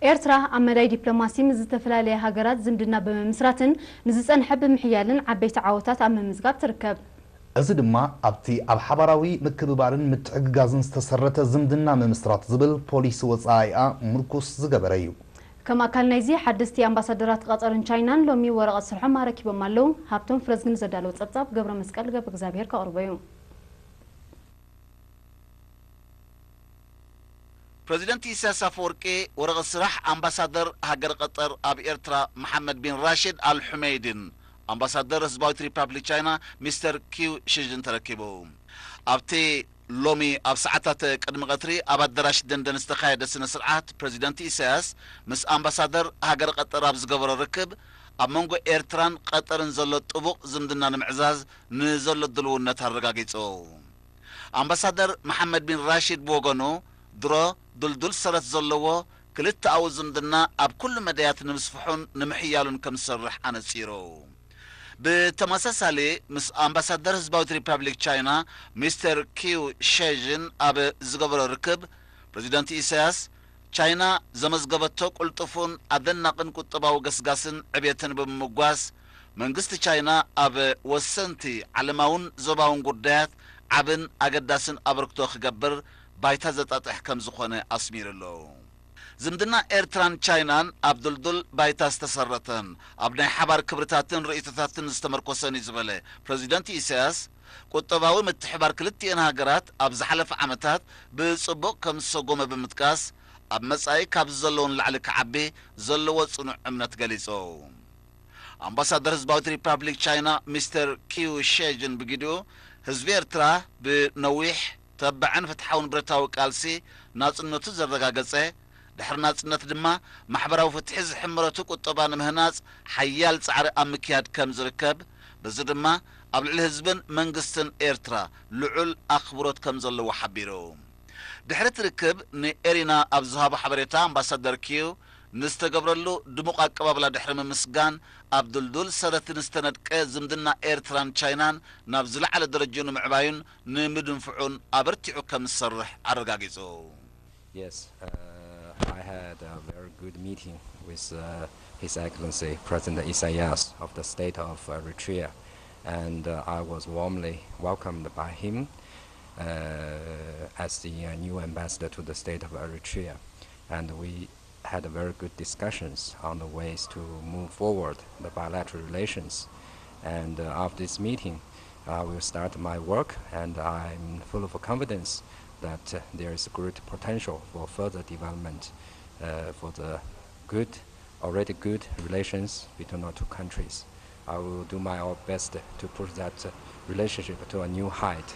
ኤርትራ ኣብ መዳይ ዲፕሎማሲ ምስ ዝተፈላለያ ሃገራት ዝምድና ብምምስራትን ንዝጸንሐ ብምሕያልን ዓበይቲ ዓወታት ኣብ ምምዝጋብ ትርከብ። እዚ ድማ ኣብቲ ኣብ ሓባራዊ ምክብባርን ምትሕግጋዝን ዝተሰረተ ዝምድና ምምስራት ዝብል ፖሊሲ ወጻኢኣ ምርኩስ ዝገበረ እዩ። ከም ኣካል ናይዚ ሓደስቲ ኣምባሳደራት ቐጠርን ቻይናን ሎሚ ወረቐት ስርሖም ኣረኪቦም ኣለዉ። ሃብቶም ፍረዝግን ዘዳለወ ጸብጻብ ገብረ መስቀል ገብረ እግዚኣብሔር ከቕርቦ እዩ። ፕረዚደንት ኢሳያስ ኣፈወርቂ ወረቐት ስራሕ ኣምባሳደር ሃገር ቐጠር ኣብ ኤርትራ መሓመድ ቢን ራሽድ ኣል ሑመይድን ኣምባሳደር ህዝባዊት ሪፓብሊክ ቻይና ሚስተር ኪው ሽዥን ተረኪቡ። ኣብቲ ሎሚ ኣብ ሰዓታት ቅድሚ ቐትሪ ኣብ ኣዳራሽ ደንደን ዝተኻየደ ስነ ስርዓት ፕረዚደንት ኢሳያስ ምስ ኣምባሳደር ሃገር ቐጠር ኣብ ዝገበሮ ርክብ ኣብ መንጎ ኤርትራን ቐጠርን ዘሎ ጥቡቕ ዝምድና ንምዕዛዝ ንዘሎ ድልውነት ኣረጋጊጹ። ኣምባሳደር መሓመድ ቢን ራሺድ ብወገኑ ድሮ ድልዱል ሰረት ዘለዎ ክልተኣዊ ዝምድና ኣብ ኩሉ መዳያት ንምስፍሑን ንምሕያሉን ከም ዝሰርሕ ኣነጺሩ። ብተመሳሳሊ ምስ ኣምባሳደር ህዝባዊት ሪፓብሊክ ቻይና ሚስተር ኪው ሸዥን ኣብ ዝገበሮ ርክብ ፕረዚደንት ኢሳያስ ቻይና ዘመዝገበቶ ቅልጡፉን ኣደናቕን ቁጠባዊ ገስጋስን ዕብየትን ብምምጓስ መንግስቲ ቻይና ኣብ ወሰንቲ ዓለማውን ዞባውን ጉዳያት ዓብን ኣገዳስን ኣበርክቶ ክገብር ባይታ ዘጣጥሕ ከም ዝኾነ ኣስሚሩ ኣሎ። ዝምድና ኤርትራን ቻይናን ኣብ ድልዱል ባይታ ዝተሰረተን ኣብ ናይ ሓባር ክብርታትን ርእይቶታትን ዝተመርኮሰን እዩ ዝበለ ፕረዚደንት ኢሳያስ፣ ቁጠባዊ ምትሕባር ክልቲኤን ሃገራት ኣብ ዝሓለፈ ዓመታት ብጽቡቕ ከም ዝሰጎመ ብምጥቃስ፣ ኣብ መጻኢ ካብዚ ዘለዎ ንላዕሊ ክዓቢ ዘለዎ ጽኑዕ እምነት ገሊጹ። ኣምባሳደር ህዝባዊት ሪፓብሊክ ቻይና ሚስተር ኪው ሸጅን ብግዲኡ፣ ህዝቢ ኤርትራ ብነዊሕ፣ ተባዕን ፍትሓውን ብረታዊ ቃልሲ ናጽነቱ ዘረጋገጸ፣ ድሕሪ ናጽነት ድማ ማሕበራዊ ፍትሒ ዝሕመረቱ ቁጠባ ንምህናጽ ሓያል ጻዕሪ ኣብ ምክያድ ከም ዝርከብ፣ በዚ ድማ ኣብ ልዕሊ ህዝብን መንግስትን ኤርትራ ልዑል ኣኽብሮት ከም ዘለዎ ሓቢሩ። ድሕሪ እቲ ርክብ ንኤሪና ኣብ ዝሃቦ ሓበሬታ ኣምባሳደር ኪው ንዝተገብረሉ ድሙቕ ኣቀባብላ ድሕሪ ምምስጋን፣ ኣብ ድልዱል ሰረት ንዝተነድቀ ዝምድና ኤርትራን ቻይናን ናብ ዝለዓለ ደረጃኡ ንምዕባዩን ንምድንፍዑን ኣበርቲዑ ከም ዝሰርሕ ኣረጋጊጹ። Yes, uh, I had a very good meeting with uh, His Excellency President Isaias of the State of Eritrea, and uh, I was warmly welcomed by him uh, as the uh, new ambassador to the State of Eritrea. And we had very good discussions on the ways to move forward the bilateral relations. And uh, after this meeting, I will start my work, and I'm full of confidence that uh, there is great potential for further development uh, for the good, already good relations between our two countries. I will do my best to push that uh, relationship to a new height.